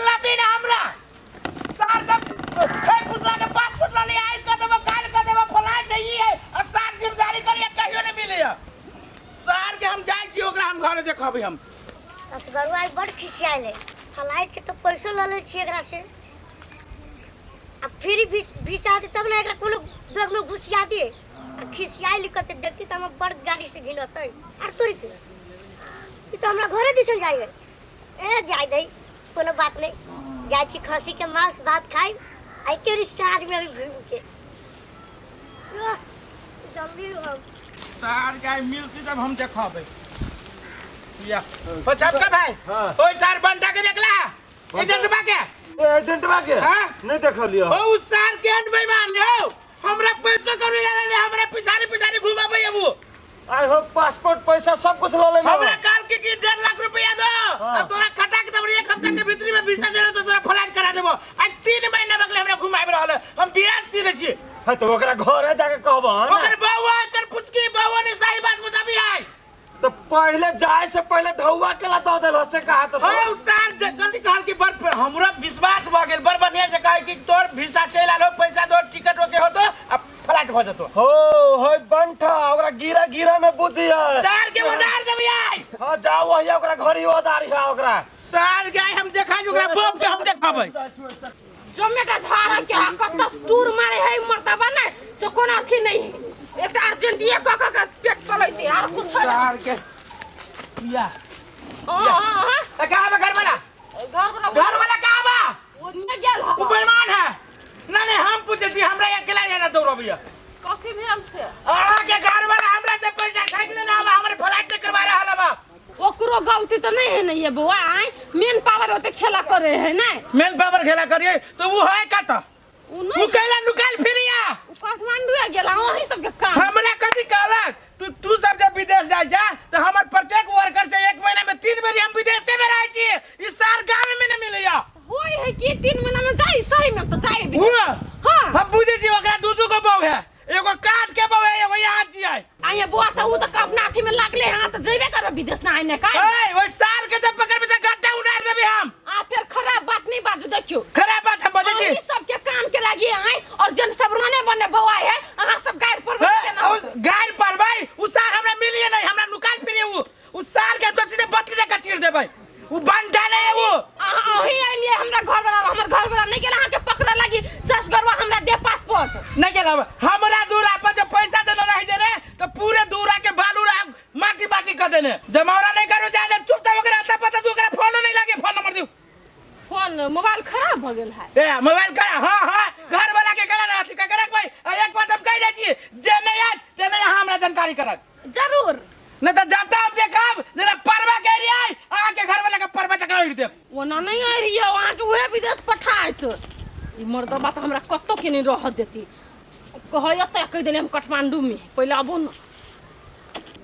चिल्लाती ना हमरा सार सब 6 फुटला के 5 फुटला ले आज कह देबो काल कह देबो फलान के ई है आ सार जिम्मेदारी करिए कहियो नहीं मिले सार के हम जाइ छी ओकरा हम घरे देखबै हम। असगरुआ आइ बड़ खिसियायल है। फ्लाइट के तो पैसो लऽ लै छियै एकरा से आ फ्री वीसा होतै तब ने एकरा कोनो बैग में घुसिया दिए। आ खिसियायल कते देखती तऽ हमरा बड़ गाड़ी से घिनतै। आर तोरी के ई तऽ हमरा घरे दिसन जाइ है। ए जाय दही कोनो बात नहीं, जाइ छी खसी के मांस भात खाइ आ एके साँझ में अभी घूम के। ओह, जल्दी हम सार गाय मिलती तब हम देखबै। या ओ छपका भाई। हाँ। ओ सार बंटा के देखला एजेंट बा के? एजेंट बा के? हाँ? नहीं देखलियो। ओ सार के बेईमान हो, हमरा पैसा करू जाला ने, हमरा पिछाड़ी पिछाड़ी घुमाबै अब। आइ हो पासपोर्ट पैसा सब कुछ ल लेने। हमरा काल के की 1.5 लाख रुपया दो। हाँ। आ तोरा खटा के तब एक हफ्ता के भीतरी में वीसा देना तो तोरा फ्लाइट करा देबो। आ 3 महीना बगले हमरा घुमाबि रहल है, हम बियाह तीने छी। हां तो ओकरा घरे जाके कहबो ना। ओकर बउआ एकर पुचकी बउआ ने सही बात बताबी है। तो पहले जाए से पहले ढौआ के ला दऽ देलहो से कहा तो। हां उ सार जे कथी कहल कि बड़ हमरा विश्वास भ गेल, बड़ बढ़िया से कहे कि तोर वीसा चलि आलो, पैसा दो, टिकट ओके होतो आ फ्लाइट भ जतो। हो होय बंठा ओकरा गिरा गिरा में बुद्धि है। सार के उधार देबी आई। हां जाओ वही ओकरा घरी उधार है ओकरा। सार के हम देखा ओकरा बाप के हम देखाबै। जमेटा झाड़ा के आ कत टूर मारे है मर्दबा ने से कोनो अथी नहीं है। एकटा अर्जेंट ये क क के पेट पलैते आर कुछ नहीं। सार के या हां हां हां। ए, कहाँ बा घर वाला? घर वाला घर वाला कहाँ बा? वो नहीं गेल वो हवा। बेईमान है। ना नहीं हम पूछे छी हमरा अकेला जाना दौड़बिया। कथी भेल से? अहाँ के घर वाला हमरा से पैसा ठकि लेना बा, हमरे फ्लाइट करवा रहल बा। ओकरो गलती तो नहीं है ना ये बउआ, आय मेन पावर होते खेला करे है ना। मेन पावर खेला करिए तो वो है कत? उ नहीं उ कैला नुकाल फिरिया। उ काठमांडू गेला वही सब के काम। हमरा कथी कहलक तू सब जब विदेश जाय जा तो हमर प्रत्येक वर्कर से 1 महीना में 3 बेर हम विदेश से में रहै छी, ई सार गांव में न मिलैया। होय है कि 3 महीना में जाई सही में तो जाई भी। हुआ? हां। हम बुझे छी ओकरा दू-दू गो बहू है, एगो काट के बहू है, एगो यहाँ छी है। आ ये बुआ तो उ तो अपना अथी में लागले हां तो जइबे करब विदेश ना आइने का। ए ओइ सार के जब पकड़बे त गड्ढा उड़ार देबे हम। आ फिर खराब बात नहीं बाजू देखियो। खराब बात हम बजै छी। ई सब के काम के लागी आए और जन सब रोने बने बौआ है, अहाँ सब गायर पर ए, गायर पर भाई उ सार हमरा मिलिए नहीं, हमरा नुकाल फिरे उ सार के तो सीधे बत्ती जका चीर देबै। उ बंटा नहीं है वो। अहाँ अहीं आइलिए हमरा घर वाला, हमर घर वाला नहीं गेल अहाँ के पकड़े लागी ससगरवा हमरा दे पासपोर्ट। नहीं गेल हमरा दूरा पर जब पैसा देने रही देने तो पूरे दूरा के बालू रहा माटी माटी कर देने। जमावरा नहीं करू जादे चुपचाप ओकरा आता पता तू ओकरा फोन नहीं लागे, फोन नंबर दियो। फोन मोबाइल खराब भ गेल है। ए मोबाइल कर, हां हां घर वाला के गला ना का करक भाई। एक बात हम कह जाइ छी जे नहीं आत ते नहीं अहाँ हमरा जानकारी करक जरूर। नहीं तो जाता हम देखब जरा परवा के एरिया आई अहाँ के घर वाला के परवा चकरा उड़ देब। ओना नहीं आ रही है अहाँ के उहे विदेश पठायत। ई मर्दबा तो हमरा कतौ के नहीं रह देती। कहैया त कहि देने हम काठमांडू में पहले आबो न।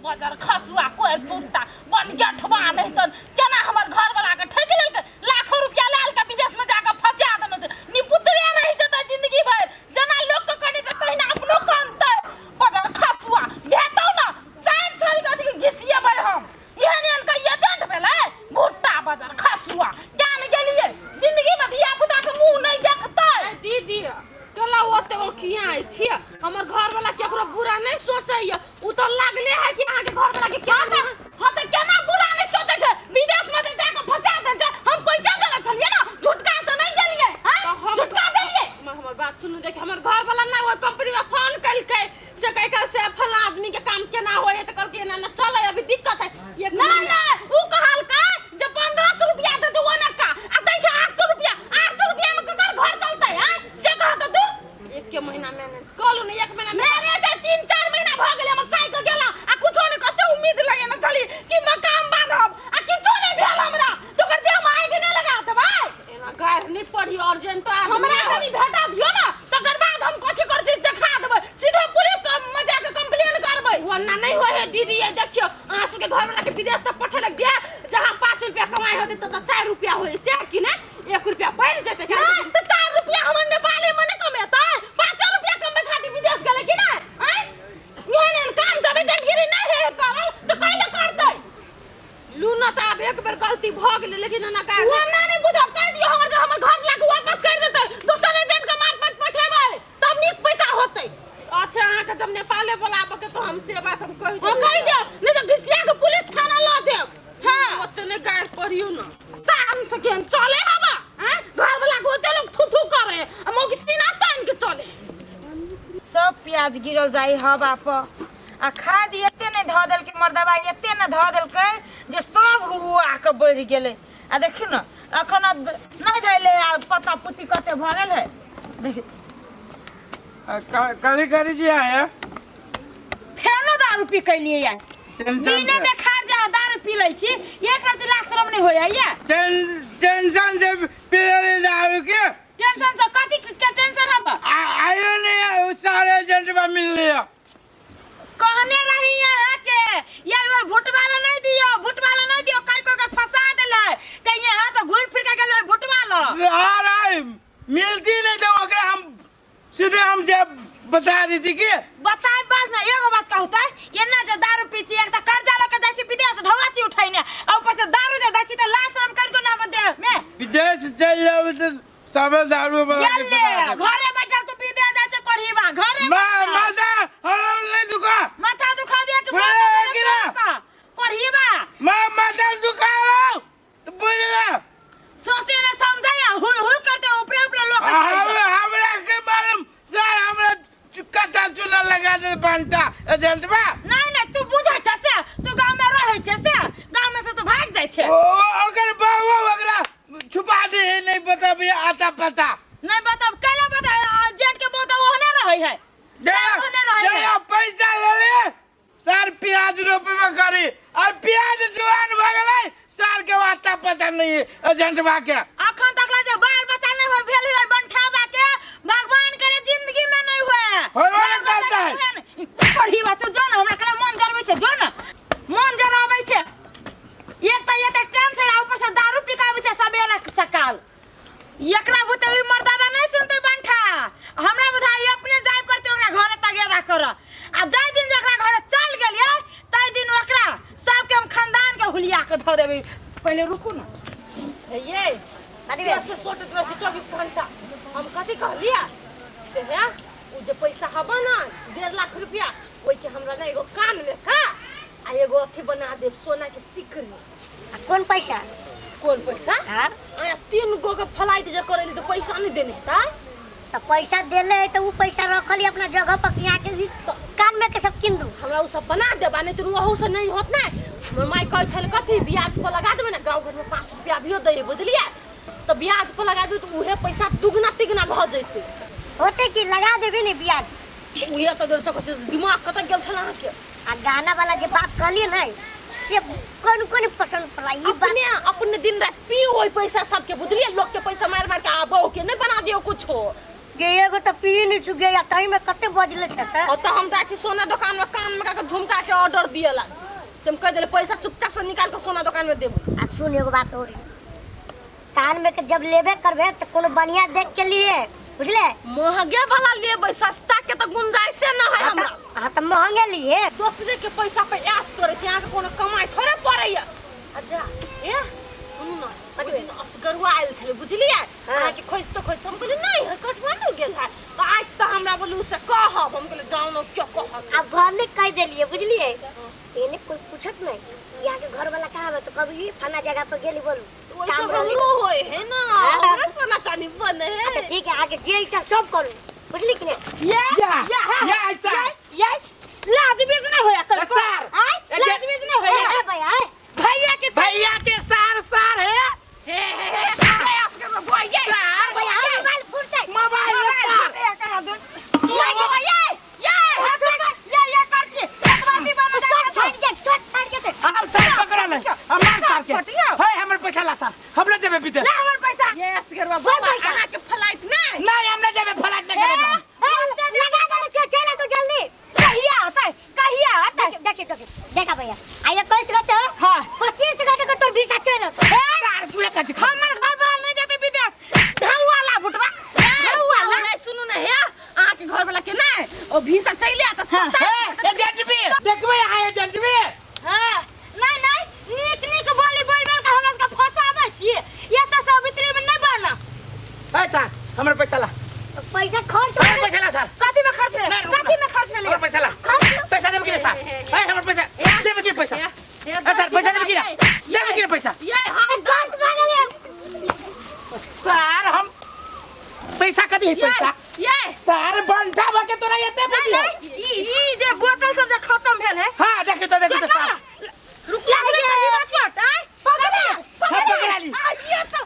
बजर खसुआ कोई टूटा बन गेठवा नहीं तन केना हमर घर वाला के ठकि लेलकै, लाखों रुपया लाल के विदेश में जाके फंसा देने छै। निपुत्रे रहि जेतै जिंदगी भरि, जेना लोक के कनी त तहिना अपनो कनतै। बजर खसुआ भेटौ न जान छोड़ि के अथी के घिसिएबै हम। एहन एहन के एजेंट भेलै भुट्टा बजर खसुआ। जान गेलियै जिंदगी में धिया पुता के मुंह नहीं देखतै। दीदी केला ओते ओकिया छियै, हमर घर वाला केकरो बुरा नहीं सोचैया। उ तो लागले है कि अहाँ के घर वाला के केना दे। हां त केना बुरा नहीं सोचै छै, विदेश में जा के फंसा दे छै। हम पैसा देने छलियै ना, झुटका त नहीं देलियै। हां झुटका देलियै। हमर बात सुनू, देख हमर घर वाला ना ओइ कंपनी में फोन कलकै से कहै के से फला आदमी के काम केना होय, त कहलकै एना ना चलै अभी दिक्कत है। ये ना ना उ कहलकै जे 1500 रुपया दे दे ओना का आ दै छै 800 रुपया। 800 रुपया में ककर घर चलतै? हां से कह त तू। एक के महीना मैनेज कहलु ने, एक महीना मैनेज 3-4 महीना भ गेलै हमर साइ के गेला आ कुछो ने कते उम्मीद लगे न छली कि मकान बांधब आ किछो नहीं भेल हमरा। तो कर दे हम आगि नहीं लगा देबै। एना गायर नहीं पड़ी अर्जेंट हमरा कनी भेटा दियो ना, तकर बाद हम कथि कर चीज देखा देबै। सीधे पुलिस में जाके कंप्लेन करबै। वरना नहीं होय है दीदी। ये देखियो अहाँ सबके घर वाला के विदेश तक पठेलक जे जहाँ 5 रुपया कमाई होतै ततऽ 4 रुपया होय से कि नहीं 1 रुपया बढ़ि जेतै। नहीं तो 4 रुपया हमर नेपाली में नहीं कमेतै, 5 रुपया कमे खातिर विदेश गेलै कि नहीं? आँय एहन एहन काम जब एजेंटगिरी नहीं है करल तो कैले करतै? लू न तऽ आब एक बेर गलती भऽ गेलै, लेकिन एना गारि ओना नहि बुझब, कहि दियौ हमर अहाँके जब नेपाले बोलाबऽ के तो हम से बात हम कहि देब। कहि देब, नहीं तो घिसिया के पुलिस थाना लऽ जायब। हाँ, ओते नहि गारि पड़ियौ न। शाम से केहन चले हवा, आँय? घर वाला के ओते लोग थू थू करे आ मौगी सीना तानि के चले। सब प्याज गिरल जाइ हवा पर आ खाद एते नहि धऽ देलकै मर्दबा, एते ने धऽ देलकै जे सब हुआ के बढ़ि गेलै। आ देखियौ ने एखन नहि धैले आ पत्ता पुत्ती कते भऽ गेल है देखियौ। कथी करै छी अहाँ? फेनो दारू पी कैलियै या टेंशन दिने से देखार जे अहाँ दारू पी लै छी, एक रति लाज शरम नहि होइया या? टेंशन से पी लेली दारू के। टेंशन से कथी के टेंशन हब? आयो नहीं है, सारे एजेंट मिल लिया। कहने रही यहाँ के या ओइ भुटवा ला नहीं दियो, भुटवा ला नहीं दियो, कई को के फंसा देलै त यहाँ तो घूर फिर के गेल ओइ भुटवा ला। सारा मिलती नहीं तो ओकरा हम सीधे हम जे बता देती के बताए बात ना। एगो बात कहू त एना जे दारू पी छी, एक त कर्जा लऽ के जाइ छी विदेश ढौआ छी उठैने आ ऊपर से दारू जे दै छी त लाज शरम कर को ना हमर देह में। विदेश चल जाओ तो सब दारू वाला के गेले सदा देब। घरे बैठल तू विदेश जाइ छै कोढ़ीबा घरे बैठल। माथा हराम नहीं दुखा। माथा दुखाबिया के बोले बोल कि ना? कोढ़ीबा। माथा दुखा रहा तो बुझला सोचे ने समझे या हुल हुल करते ऊपरे ऊपरे लोग हमरा हमरा के मालूम सर, हमरा कट्टा चूना लगा दे बंटा एजेंट बा। नहीं नहीं तू बुझै छ से, तू गांव में रहै छ से, गांव में से तू भाग जाइ छै। ओ ओकर बाबा ओकरा छुपा दे है, नहीं पता भी आता पता नहीं बताब कैला बता, एजेंट के बहुत ओहने रहै है। दे ओहने रहै दे है। पैसा ले ले सर, प्याज रोपे में करी और प्याज जुआन भ गेलै सर के आता पता नहीं है एजेंट बा के। अखन तक ला जे बाल बच्चा नहीं हो भेल है बंठाबा के, भगवान करे जिंदगी में नहीं हुए। होबे बाल नहीं बच्चा करता है। नहीं हुए न। पढ़ी बात तो जो ना हमरा कला मन जरबै छै, जो ना मन जराबै छै। एक त एते टेंशन आ ऊपर से दारू पिकाबै छै सबेरा सकाल। एकरा बुते ई मर्दाबा नहीं सुनते बंठा, हमरा बुझाइ अपने जाय पड़ते ओकरा घरे तगेदा कर। आ जाय दिन जकरा घरे चल गेलियै ताहि दिन ओकरा सबके हम खानदान के हुलिया के धऽ देबै। पहिले रुकू ना। ये कथी भेल? से सोचैत रहै छी 24 घंटा। हम कथी कहलियै से हे उ जे पैसा हबा ना 1.5 लाख रुपया ओइके हमरा ना एगो कान में का आ एगो अथी बना देब सोना के सिकरी। आ कोन पैसा? कोन पैसा? हाँ? आया 3 गो के फ्लाइट जे करैली तो पैसा नहीं देने हेतै? तो पैसा देले है तो उ पैसा रखली अपना जगह पर कि यहाँ के भी कान में के सब किन दू। हमरा उ सब बना देब, आ नहीं तो ओहू से नहीं होत ना। हमर माय कहै छल कथी ब्याज पर लगा देबै ना, गाँव घर में 5 रुपया भी दै बुझलियै, तो ब्याज पर लगा देबै तो उहे पैसा दुगना तिगना भऽ जैतै। होते कि लगा देबी ने ब्याज। उहे तऽ गेल छै, दिमाग कतऽ गेल छल अहाँके? आ गाना वाला जे बात कहलियै ने से कोन कोन पसंद पड़ला ई बात। अपने अपने दिन रात पी ओहि पैसा सबके बुझलियै, लोग के पैसा मारि मारि के आ बहू के नहीं बना दियौ कुछो। गे एगो तऽ पी नहीं छु गे, आ तही में कते बजले छै तऽ। और तऽ हम जाइ छी सोना दुकान में कान में के झुमका के ऑर्डर दिए ला, से हम कह देले पैसा चुपचाप से निकाल के सोना दुकान में देबो। आ सुन एगो बात और, कान में के जब लेबे करबे तऽ कोनो बढ़िया देख के लिए बुझले। महंगे वाला लेबै, सस्ता के तऽ गुंजाइशे न है हमरा। हाँ तऽ महंगे लिए। दोसरे के पैसा पे ऐश करै छी, अहाँके कोनो कमाई थोड़े पड़ैया। अच्छा ए सुनू ना, ओहि दिन असगरुआ आयल छलै बुझलियै, अहाँके खोजिते खोजिते हम कहलियै नहीं है काठमांडू गेल है, तऽ आज तऽ हमरा बोलू से कहब, हम कहलियै जाउ ने क्यों कहब। अब घर में कह देलिए बुझलिए, एने कोई पूछत नहीं यहाँ के घर वाला कहाँ बा, तो कभी फला जगह पर गेली बोलू। वैसे काम रहले। हमरो होए है ना, हाँ। हमरो सोना चांदी बने है। अच्छा ठीक है, आगे जे इच्छा सब करू बुझली कि नहीं? या या, या हाँ, या, ऐसा। या, या, लाज बीज नहीं होया कल को। सार। आय, ए, लाज बीज नहीं होया। ए, ए, भैया, ए। भैया के भैया के सार सार है। हे, हे, हे, हे, असगर में बोल, ये। सार। भैया, अरे मोबाइल फूटते। मोबाइल में सार। ये करा दो। ये, ये, ये, ये, ये, ये कर छी। एक बार दी बना दे। सब फाट के, सब फाट के। हम सार पकड़ा ले, हमार सार के। फटियो। हे, हमर पैसा ला सार, हमरा जेबे बीते। ला हमर पैसा। ये असगर में बोल, अहाँ के फ्लाइट नहीं। नहीं, हमरा जेबे फ्लाइट नहीं करे। ए, लगा दे, चल, चल तू जल्दी। कहिया आता है? कहिया आता है? देखिए, देखिए, देखा भैया। आइए, 21 घंटे हो? हाँ। 25 घंटे का तोर वीसा चल। सार, तू एक काज कर। हमर घर वाला नहीं जाते विदेश। ढौआ ला भुटवा। ढौआ ला। नहीं, सुनू ना, हे, अहाँ के घर वाला के नहीं, ओ वीसा चलि आयत, हाँ। हे, एजेंट भी, देखबै अहाँ एजेंट भी। हाँ। नहीं, नहीं, नीक नीक बोली बोल बोल के हमरा सबके फंसाबै छियै। ये तऽ सावित्री में नहीं बना। हे सार, हमर पैसा ला। पैसा खर्च हमर पैसा ला सार। कथी में खर्च भेलै? नहीं, रुक ना। कथी में खर्च भेलै? हमर के तोरा एते बुद्धि हो ई ई जे बोतल सब जे खत्म भेल है हां देखी तो देखी तो सार रुक लागले कहियो चोट आय पकड़े हाँ, पकड़ा ली। आ ये तो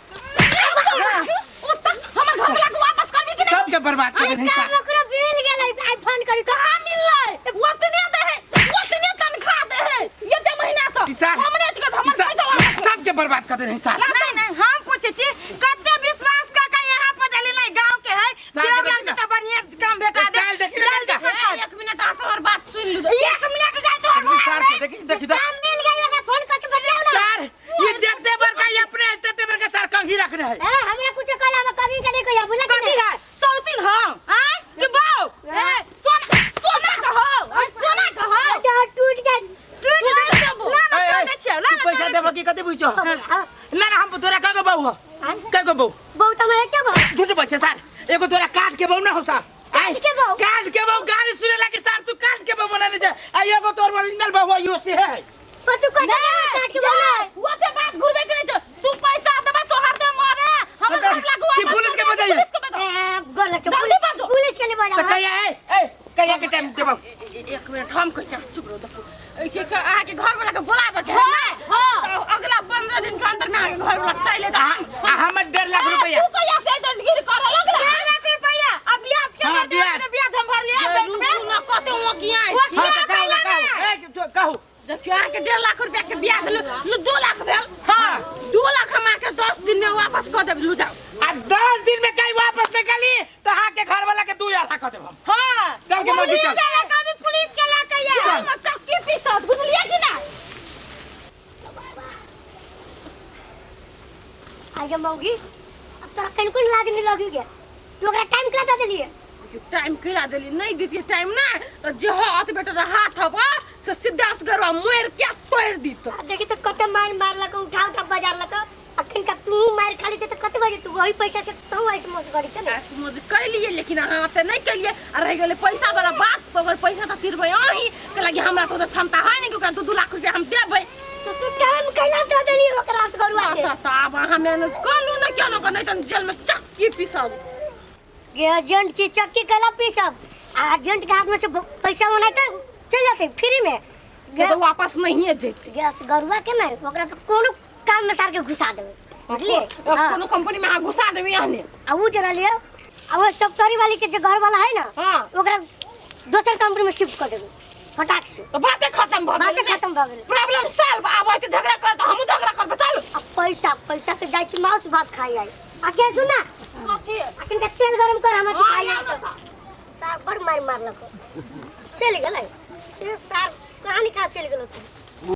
हमर घर वाला के वापस करबी कि नहीं सबके बर्बाद कर देने काम सार ओकरो मिल गेलै आई फोन करी तो कहाँ मिललै ओतने दे है ओतने तनख्वाह दे है ये दे महीना से ई सार हमने तो हमर ई सार- पैसा वापस सबके बर्बाद कर देने सार नहीं नहीं हम पूछे छी कते विश्वास का का यहाँ पर देली नहीं गांव के है सार के देवरान देखी के ना। तो बढ़िया काम भेटा दे स्टाइल देखी ना जल्दी कनका। पठा दे। एक मिनट आ हमर बात सुन लू एक मिनट जाए तो देखी सार के देखी देखी तो काम मिल गेलै ओकरा फोन करके बतियाउ ना सार ये जते बड़का ये अपने तते बड़का सार कंघी रखने है ए हमरा कुछ कहला हम कभी के नहीं कहिया बुझला कि कथी नहीं है सौतीन हम आय कि बाऊ ए सोना सोना कहो ए, सोना कहो डर टूट गेल टूट ना गेल देबो। ना ना ए, ए, तोड़े छियौ, ना तू ना पैसा तोड़े देबो की कथी बुझছো हाँ, ना ना हम तोरा का गो बहू हो हाँ? का गो बहू बहुत हम एके गो झूठ बोल छे सार एगो तोरा काट के बहू ना हो सार आय, के बहू? काट के बहू गाड़ी सुने लागी सार तू काट के बहू बनाने जा आ एगो तोर ओरिजिनल बहू यो से है तो तू कह काट के बोला ओते बात घुरबे के नहीं छौ। तू पैसा देबे सोहर दे मारे हमर तो घर वाला के कि वापस पुलिस के कर दे, बजाइए? पुलिस के बजाओ। ए गोल लग जल्दी बाजो। पुलिस के नहीं तो बजाओ कहिया ए ए कहिया के टाइम देबो एक मिनट हम कहै छी चुप रहो देखो ए के अहाँके घर वाला के बोलाबे के है ने तो अगला 15 दिन के अंदर में अहाँके घर वाला चलि एतै आ हमर 1.5 लाख रुपया तू कहिया से दंडगिरी करऽ लगला 1.5 लाख रुपया अब ब्याज के हाँ, भर दिया ब्याज। ब्याज हम भर लिया बैंक में रुकू न कते ओकिया वो हां तो कहू ना कहू ए तो कहू देखियो अहाँके 1.5 लाख रुपया के ब्याज लू 2 लाख भेल हां 2 लाख हम अहाँके 10 दिन में वापस कऽ देब लू जाओ आ 10 दिन में कहीं वापस निकली तो हाँ के घर वाला के 2 लाख कर देब हम हां चल के मौगी चल। कभी पुलिस के ला के या हम चक्की पीसत बुझलियै कि ना आगे मौगी अब तोरा कनको लाज नहीं लगी गया तू ओकरा टाइम कला दे देलिए टाइम कैला देली नहीं देतियै टाइम ना तो जे हाथ बेटा रह हाथ हबा से सीधा असगरवा मोर के तोड़ दीत आ देखी तो कते मार मारलक उठा उठा बाजार लक अखन का तू मार खाली दे तो कते बजे तू वही पैसा से तू ऐसे मौज करी छ ने ऐसे मौज कैलिए लेकिन अहाँ तऽ नहीं कैलिए आ रहि गेलै पैसा वाला बात तो अगर पैसा तऽ तिरबै अहीं के लागी हमरा तो क्षमता है नहीं कि ओकरा 2-2 लाख रुपया हम देबै तो तू टाइम कैला दे देली ओकरा असगरुआ के तऽ आब अहाँ मैनेज कऽ लू ने केना कऽ नहीं तऽ जेल में चक्की पीसब ये एजेंट छी चक्की कैला पीसब आ एजेंट के हाथ में से पैसा बनाते चल जाते फ्री में से तऽ वापस नहिए जेतै जे असगरुआ के ने ओकरा तो कोनो काम में सार के घुसा देबै बुझलिए हाँ। कोनो कंपनी में अहाँ घुसा देबै अहने आ ऊ जरा लियो आ वो सप्तरी वाली के जो घर वाला है ना हाँ। ओकरा दोसर कंपनी में शिफ्ट कर देबै फटाक से तऽ बाते खत्म भऽ बाते गेलै ने। खत्म भऽ गेलै। प्रॉब्लम सॉल्व आब तऽ झगड़ा कर तऽ हमहूँ झगड़ा करबै चलू आ पैसा पैसा के जाइ छी मांस भात खाइ आई आ के सुन ना कथी अखन के तेल गरम कर हमरा हाँ, खाइ आई आबै सब सार बड़ मार मारलक चलि गेलै ए सार कहानी कहाँ चलि गेलो तू